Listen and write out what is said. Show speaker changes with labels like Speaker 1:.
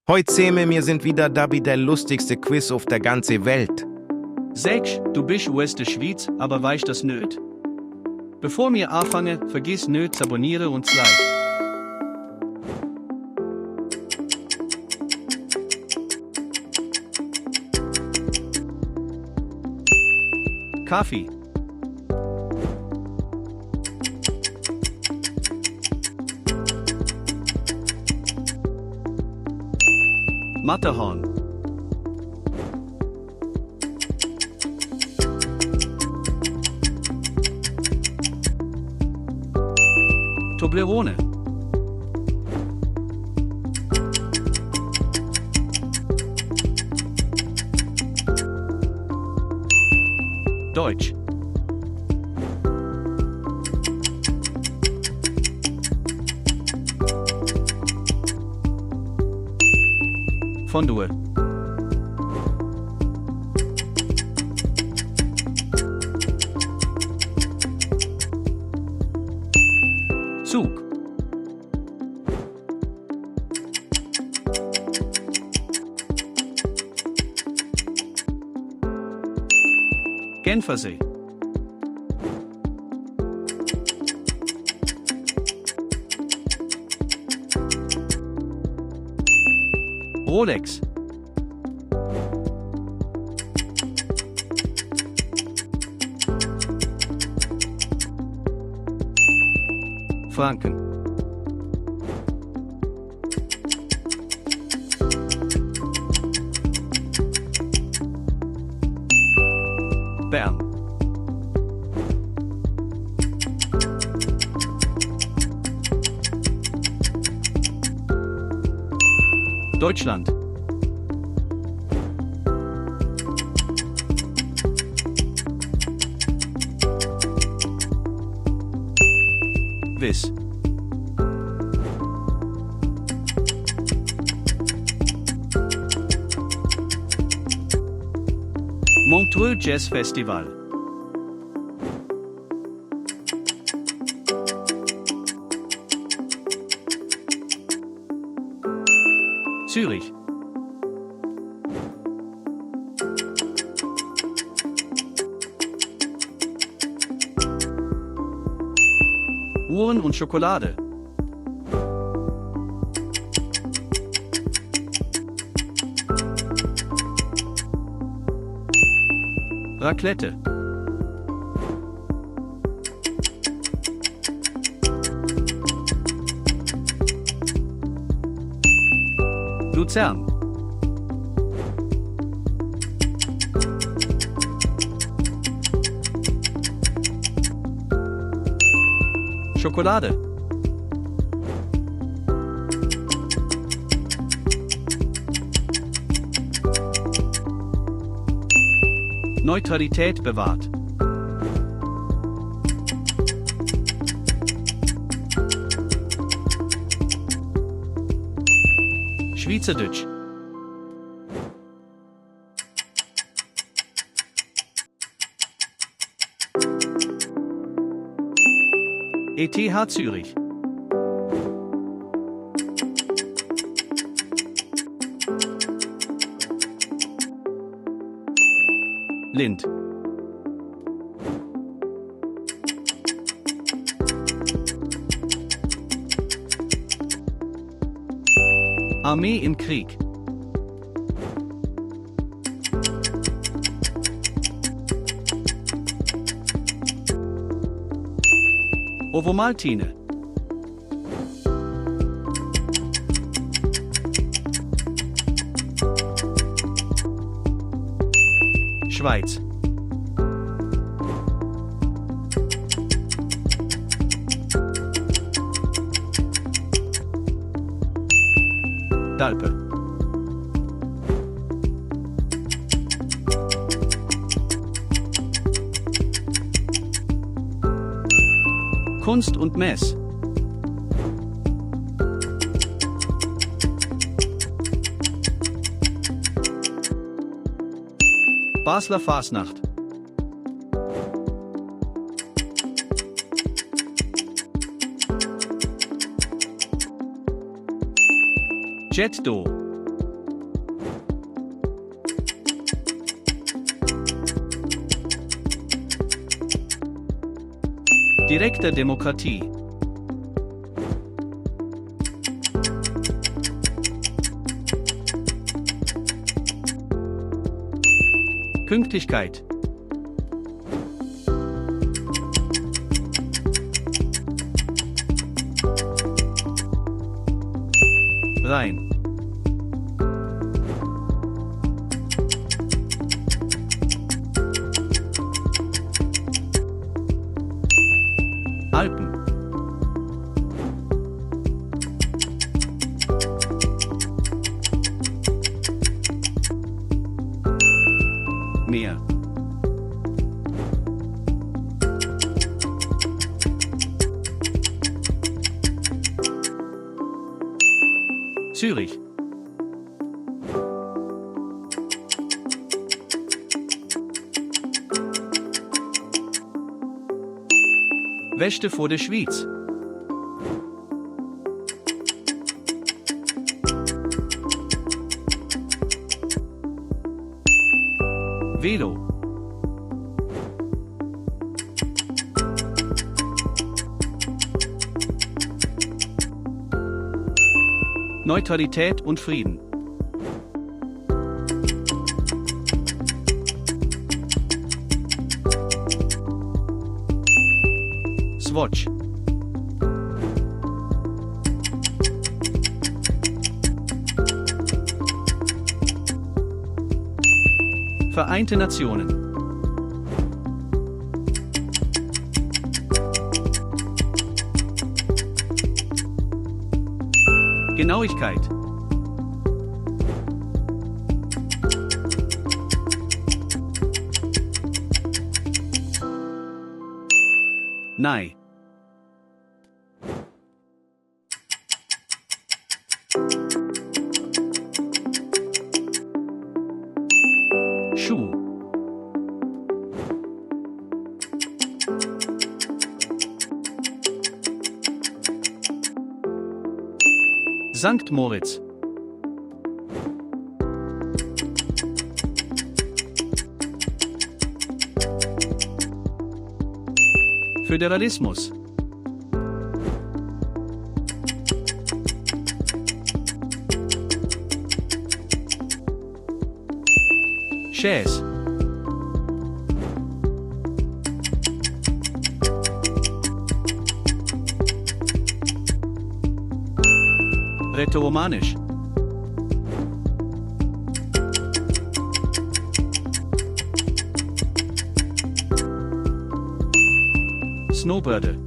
Speaker 1: Heute Seme, wir sind wieder dabei der lustigste Quiz auf der ganzen Welt.
Speaker 2: Sag, du bist aus der Schweiz, aber weißt das nicht? Bevor wir anfangen, vergiss nicht zu abonnieren und zu liken. Kaffee. Matterhorn. Toblerone. Deutsch. Fondue. Zug. Genfersee. Rolex. Franken. Bern. Deutschland. Wiss. Montreux Jazz Festival. Zürich. Uhren und Schokolade. Raclette. Luzern. Schokolade. Neutralität bewahrt. Schweizerdeutsch. ETH Zürich. Lind. Armee im Krieg. Ovomaltine. Schweiz. Dalpe. Kunst und Mess. Basler Fasnacht. Jet d'eau. Direkte Demokratie. Pünktlichkeit. Rein. Alpen. Meer. Zürich. Westen vor der Schweiz. Velo. Neutralität und Frieden. Swatch. Vereinte Nationen. Genauigkeit. Nei. Schuh. Sankt Moritz. Föderalismus. Chaise. Rätoromanisch. Snowbirde.